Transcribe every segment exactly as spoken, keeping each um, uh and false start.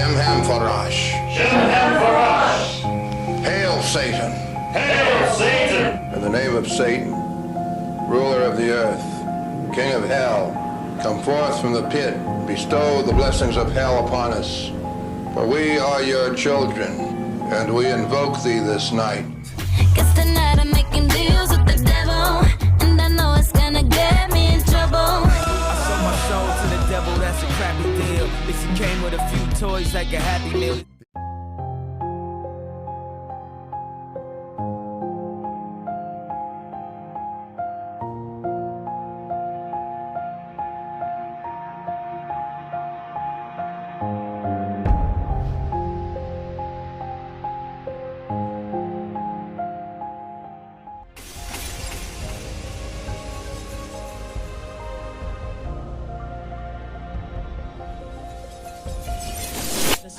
Shem Hamfarash. Shem Hamfarash. Hail Satan. Hail Satan. In the name of Satan, ruler of the earth, king of hell, come forth from the pit, bestow the blessings of hell upon us. For we are your children, and we invoke thee this night. Guess tonight I'm making deals with the devil, and I know it's gonna get me in trouble. I sold my soul to the devil, that's a crappy deal. If you came with a few toys like a Happy Meal.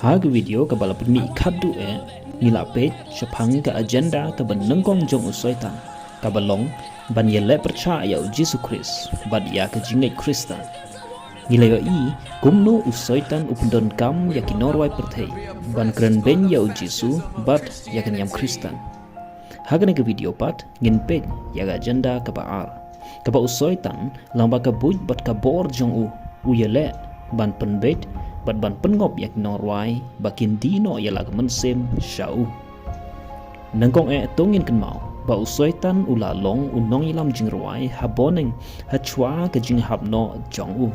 Ha ka video kaba la pynmih khadduh eh, ngi la peit shaphang ka agenda kaba nyngkong jong u Soitan, kaba long ban ïaleh pyrshah ïa u Jisu Khrist bad ïa ka jingngeit Khristan. Ngi la ïohi kumno u Soitan u pyndonkam ïa ki nongrwai pyrthei ban kren beiñ ïa u Jisu bad ïa ka niam Khristan. Ha kane ka video pat ngin peit ïa ka agenda kaba ar, kaba u Soitan lyngba ka buit bad ka bor jong u, u ïaleh ban pynbeit bad ban pynngop ïa ki nongrwai ba kin die noh ïa la ka mynsiem sha u. Nyngkong eh to ngin kynmaw ba u Soitan u la long u nongïalam jingrwai ha bneng ha shuwa ka jinghap noh jong u.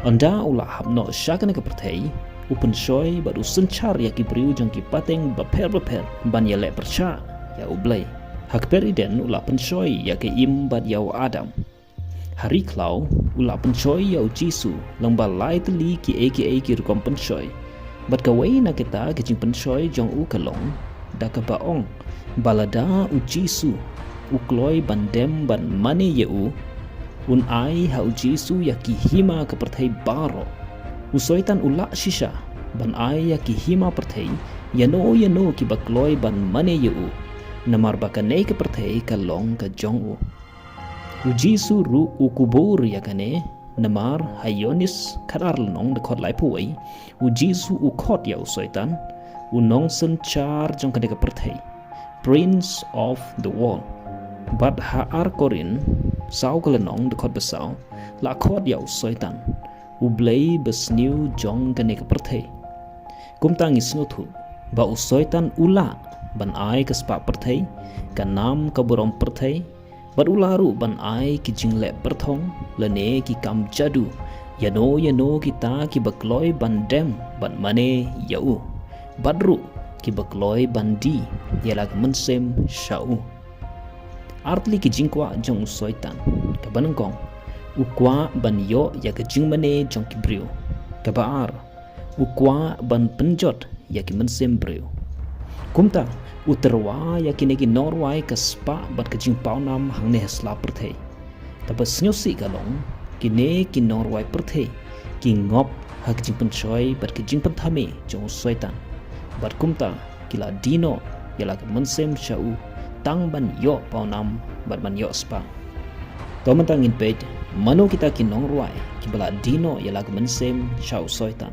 Ynda u la hap noh sha kane ka pyrthei, u pynshoi bad u synshar ïa ki briew jong ki pateng bapher bapher ban ïaleh pyrshah ïa u Blei. Ha kper Eden u la pynshoi ïa ka Im bad ïa u Adam. Ha ri khlaw u la pynshoi ïa u Jisu lyngba lai tylli kiei kiei ki rukom pynshoi. Bad kawei na kita ki jingpynshoi jong u ka long da kaba ong ba lada u Jisu u kloi ban dem ban mane ïa u, un ai ha u Jisu ïa ki hima ka pyrthei baroh. U Soitan u lah shisha ban ai ïa ki hima pyrthei ïano ïano kiba kloi ban mane ïa u, namar ba kane ka pyrthei ka long ka jong u. U Jisu ruh u kubur ïa kane, namar ha Ïoannis khatar lynnong dkhot laiphew wei, u Jisu u khot ïa u Soitan, u nongsynshar jong kane ka pyrthei, Prince of the World. Bad ha ar Korinth saw ka lynnong dkhot ba saw, la khot ïa u Soitan, u blei basniew jong kane ka pyrthei. Kumta ngi sngewthuh ba u Soitan u lah ban ai ka spah pyrthei, ka nam ka burom pyrthei, bad u lah ruh ban ai ki jingleh pyrthong lane ki kam jadu ïano ïano kita kiba kloi ban dem ban mane ïa u, bad ruh kiba kloi ban die ïa la ka mynsiem sha u. Ar tylli ki jingkwah jong u Soitan. Kaba nyngkong, u kwah ban ïoh ïa ka jingmane jong ki briew. Kaba ar, u kwah ban pynjot ïa ki mynsiem briew. Kumta u tyrwa ïa kine ki nongrwai ka spah bad ka jingpawnam hangne ha sla pyrthei. Kaba sngewsih ka long, kine ki nongrwai pyrthei ki ngop ha ka jingpynshoi bad ka jingpynthame jong u Soitan. Bad kumta ki la die noh ïa la ka mynsiem sha u, tang ban ïoh pawnam bad ban ïoh spah. To mynta ngin peit mano kita ki nongrwai kiba la die noh ïa la ka mynsiem sha u Soitan.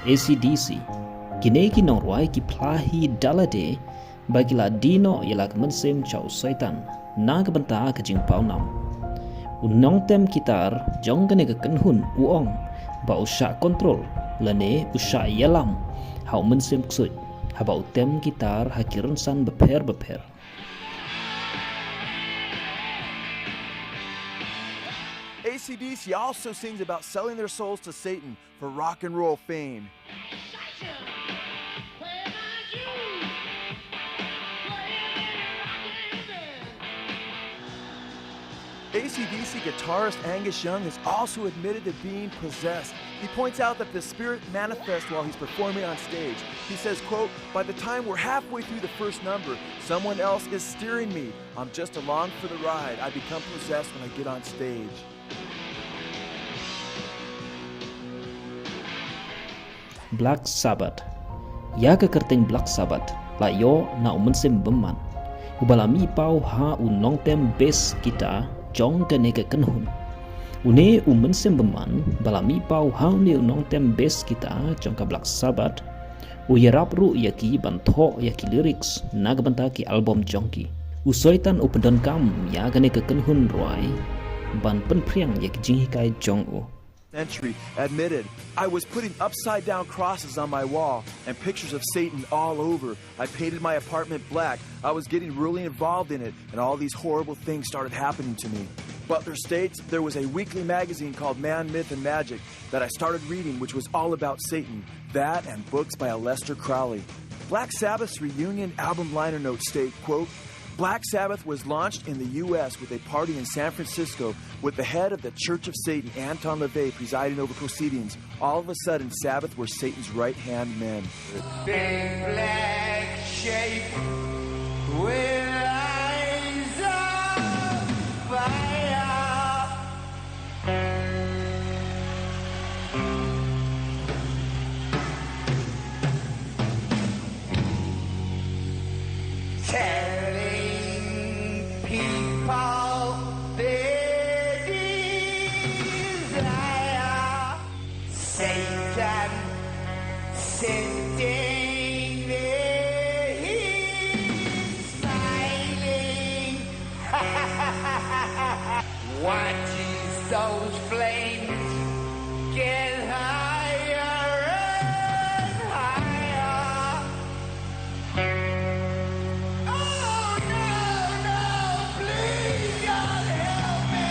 A C D C, kine ki nongrwai ki phla hi da lade ba ki la die noh ïa la ka mynsiem sha u Soitan na ka bynta ka jingpawnam. U nongtem kitar jong kane ka kynhun u ong ba u shah kontrol lane u shah ïalam ha u mynsiem ksuid haba u tem kitar ha ki rynsan bapher bapher. A C D C also sings about selling their souls to Satan for rock and roll fame. A C D C guitarist Angus Young has also admitted to being possessed. He points out that the spirit manifests while he's performing on stage. He says, quote, "By the time we're halfway through the first number, someone else is steering me. I'm just along for the ride. I become possessed when I get on stage." Black Sabbath. Ïa ka kyrteng Black Sabbath la ïoh na u mynsiem bymman uba la mih paw ha u nongtem bass guitar jong kane ka kynhun. Une u mynsiem bymman ba la mih paw ha une u nongtem bass guitar jong ka Black Sabbath, u ïarap ruh ïa ki ban thoh ïa ki lyrics na ka bynta ki album jong ki. U Soitan u pyndonkam ïa kane ka kynhun rwai ban pynphriang ïa ki jinghikai jong u. Century admitted, "I was putting upside down crosses on my wall and pictures of Satan all over. I painted my apartment black. I was getting really involved in it, and all these horrible things started happening to me." Butler states, "There was a weekly magazine called Man, Myth, and Magic that I started reading, which was all about Satan. That and books by Aleister Crowley." Black Sabbath's reunion album liner notes state, quote, "Black Sabbath was launched in the U S with a party in San Francisco with the head of the Church of Satan, Anton LaVey, presiding over proceedings. All of a sudden, Sabbath were Satan's right-hand men." Big black shape with eyes of fire. Telling people their desire. Satan sitting there, he's smiling. What is those flames? Get higher and higher. Oh, no, no, please, God, help me.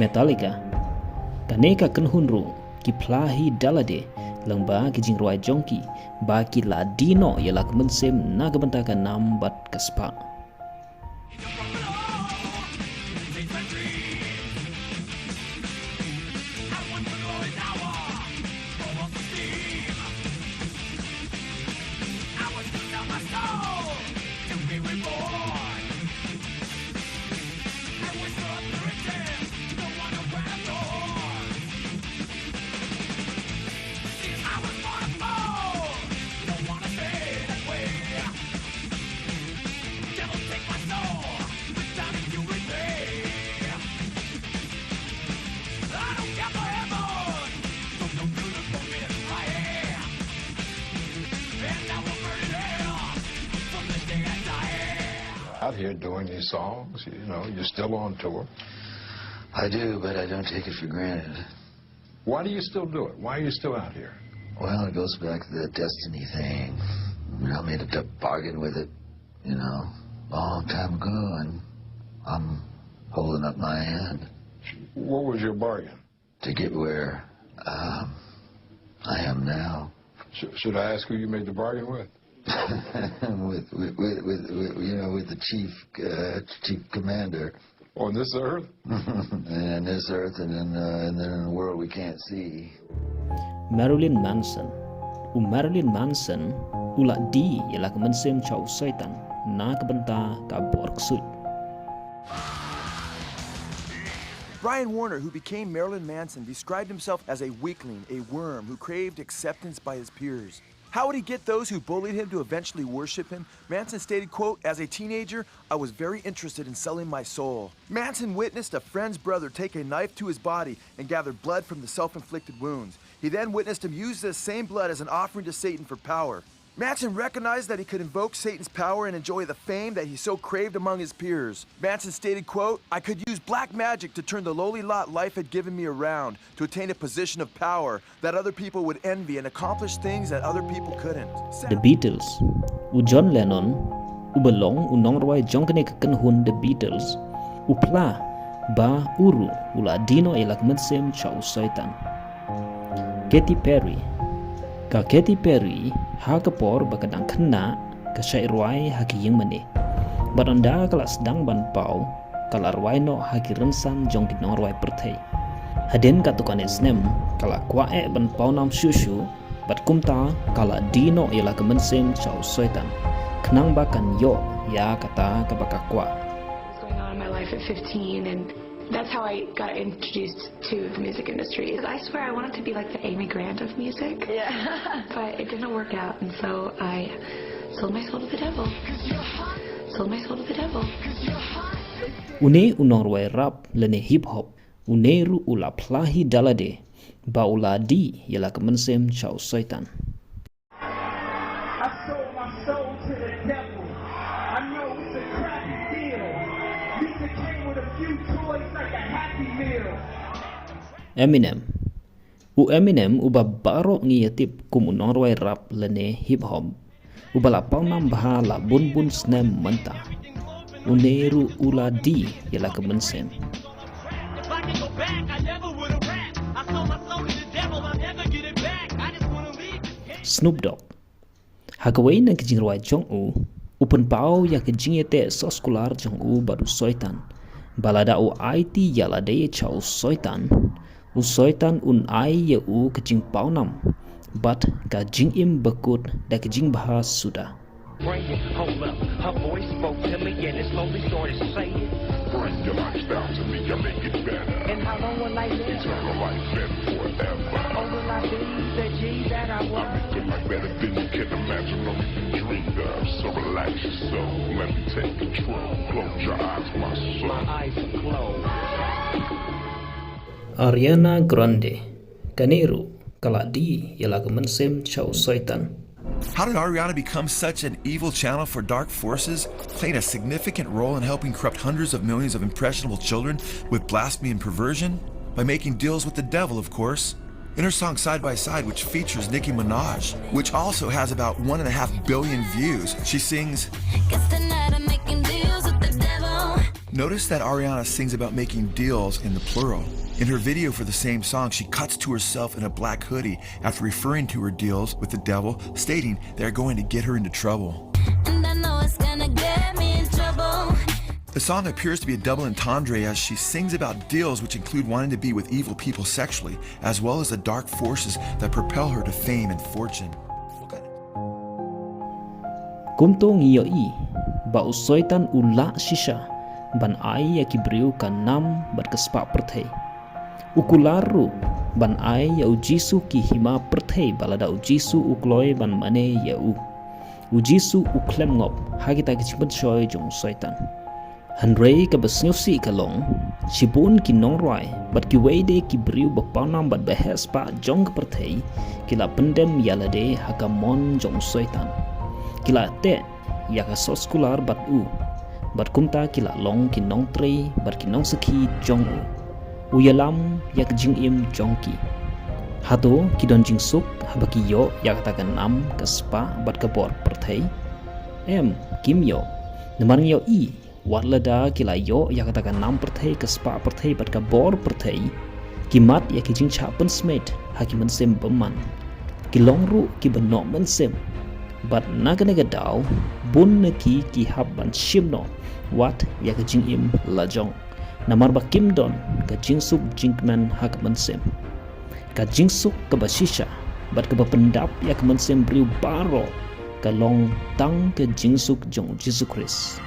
Metallica. Kane ka kynhun ruh ki phla hi da lade lyngba ki jingrwai jong ki ba ki la die noh ïa la ka mynsiem na ka bynta ka nam bad ka spah. Out here doing these songs, you know, you're still on tour. I do, but I don't take it for granted. Why do you still do it? Why are you still out here? Well, it goes back to the destiny thing. You know, I made a bargain with it, you know, a long time ago, and I'm holding up my hand. What was your bargain? To get where, um, I am now. Sh-, should I ask who you made the bargain with? With, with, with, with, with, you know, with the chief, uh, chief commander. On this earth? And this earth, and then, uh, and then in the world we can't see. Marilyn Manson. U Marilyn Manson u la die ïa la ka mynsiem jong u Soitan na ka bynta ka bor ksuid. Brian Warner, who became Marilyn Manson, described himself as a weakling, a worm who craved acceptance by his peers. How would he get those who bullied him to eventually worship him? Manson stated, quote, "As a teenager, I was very interested in selling my soul." Manson witnessed a friend's brother take a knife to his body and gathered blood from the self-inflicted wounds. He then witnessed him use this same blood as an offering to Satan for power. Manson recognized that he could invoke Satan's power and enjoy the fame that he so craved among his peers. Manson stated, quote, "I could use black magic to turn the lowly lot life had given me around, to attain a position of power that other people would envy and accomplish things that other people couldn't." The Beatles. U John Lennon, uba long u nongrwai jong kane ka kynhun The Beatles, u phla ba u ruh u la die noh ïa la ka mynsiem jong u Soitan. Katy Perry. Ka Katy Perry, ha ka por ba ka dang khynnah, ka shait rwai ha ki ïing mane. Bad ynda ka la sdang ban paw, ka la rwai noh ha ki rynsan jong ki nongrwai pyrthei. Hadien katto katne snem, ka la kwah eh ban paw nam shuh shuh, bad kumta ka la die noh ïa la ka mynsiem jong u Soitan, khnang ba kan ïoh ïa kata kaba ka kwah. What's going on in my life at fifteen, and that's how I got introduced to the music industry. I swear I wanted to be like the Amy Grant of music. Yeah. But it didn't work out, and so I sold my soul to the devil. Sold my soul to the devil. Une u nongrwai rap lane hip hop, une ruh u la phla hi da lade ba u la die ïa la ka mynsiem sha u Soitan. I sold my soul to the devil. I know it's a crappy deal. Lisa came with a few toys like a Happy Meal. Eminem. U Eminem uba baroh ngi ïa tip kum u nongrwai rap lane hip hop, uba la pawnam bha la bun bun snem mynta, une ruh u la die ïa la ka mynsiem. Snoop Dogg. Ha kawei na ki jingrwai jong u, u pynpaw ïa ka jingïateh soskular jong u bad u Soitan, ba lada u aiti ïa lade sha u Soitan, u Soitan un ai ïa u ka jingpawnam bad ka jingim bakut da ka jingbha suda. Praying, hold up. Her voice spoke to me and it slowly started saying, Bring your life down to me, I'll make it better. And how long will I live? Eternal life and forever. Or will I be the G that I was? I make your life better than you can imagine or even dream of. So relax your soul, let me take control. Close your eyes, my soul. My eyes are closed. Ariana Grande, kane ruh ka la die ïa la ka mynsiem sha u Soitan. How did Ariana become such an evil channel for dark forces, playing a significant role in helping corrupt hundreds of millions of impressionable children with blasphemy and perversion? By making deals with the devil, of course. In her song Side by Side, which features Nicki Minaj, which also has about one and a half billion views, she sings, Guess tonight I'm making deals with the devil. Notice that Ariana sings about making deals in the plural. In her video for the same song, she cuts to herself in a black hoodie after referring to her deals with the devil, stating they're going to get her into trouble. And I know it's gonna get me in trouble. The song appears to be a double entendre as she sings about deals which include wanting to be with evil people sexually, as well as the dark forces that propel her to fame and fortune. Kumto ngi ïohi ba u Soitan u lah shisha ban ai ïa ki briew ka nam bad ka spah pyrthei. U kular ruh ban ai ïa u Jisu ki hima pyrthei ba lada u Jisu u kloi ban mane ïa u. U Jisu u khlem ngop ha kita ki jingpynshoi jong u Soitan. Hynrei kaba sngewsih ka long, shibun ki nongrwai bad kiwei de ki briew ba pawnam bad ba heh spah jong ka pyrthei ki la pyndem ïa lade ha ka mon jong u Soitan. Ki la teh ïa ka soskular bad u, bad kumta ki la long ki nongtrei bad ki nongsakhi jong u. U ïalam ïa ka jingim jong ki. Hato ki don jingsuk haba ki ïoh ïa kata ka nam, ka spah bad ka bor pyrthei? Em, kim ïoh. Namar ngi ïohi, wat lada ki la ïoh ïa kata ka nam pyrthei, ka spah pyrthei bad ka bor pyrthei, ki mad ïa ki jingshah pynsmit ha ki mynsiem bymman. Ki long ruh kiba noh mynsiem. Bad na kane ka daw, bun na ki ki hap ban shim noh wat ïa ka jingim lajong, namar ba kim don ka jingsuk jingkmen ha ka mynsiem. Ka jingsuk kaba shisha bad kaba pyndap ïa ka mynsiem briew baroh ka long tang ka jingsuk jong u Jisu Khrist.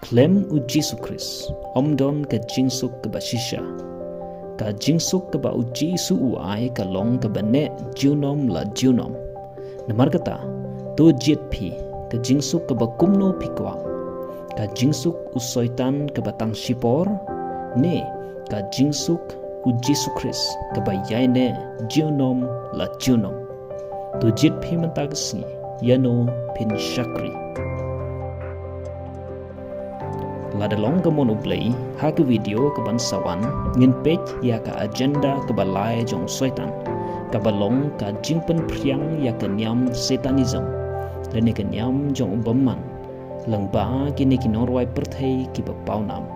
Khlem u Jisu Khrist ym don ka jingsuk kaba shisha. Ka jingsuk kaba u Jisu u ai ka long kaba neh junom la junom. Namar kata, to jied phi, ka jingsuk kaba kumno phi kwah. Ka jingsuk u Soitan kaba tang shipor, ne ka jingsuk u Jisu Khrist kaba ïaineh junom la junom. To jied phi mynta ka sngi, ïano phin shakri. Lada long ka mon U Blei, ha ka video kaban sa wan, ngin peit ïa ka agenda kaba lai jong u Soitan, kaba long ka jingpynphriang ïa ka niam Satanism, lane ka niam jong u bymman, lyngba kine ki nongrwai pyrthei kiba pawnam.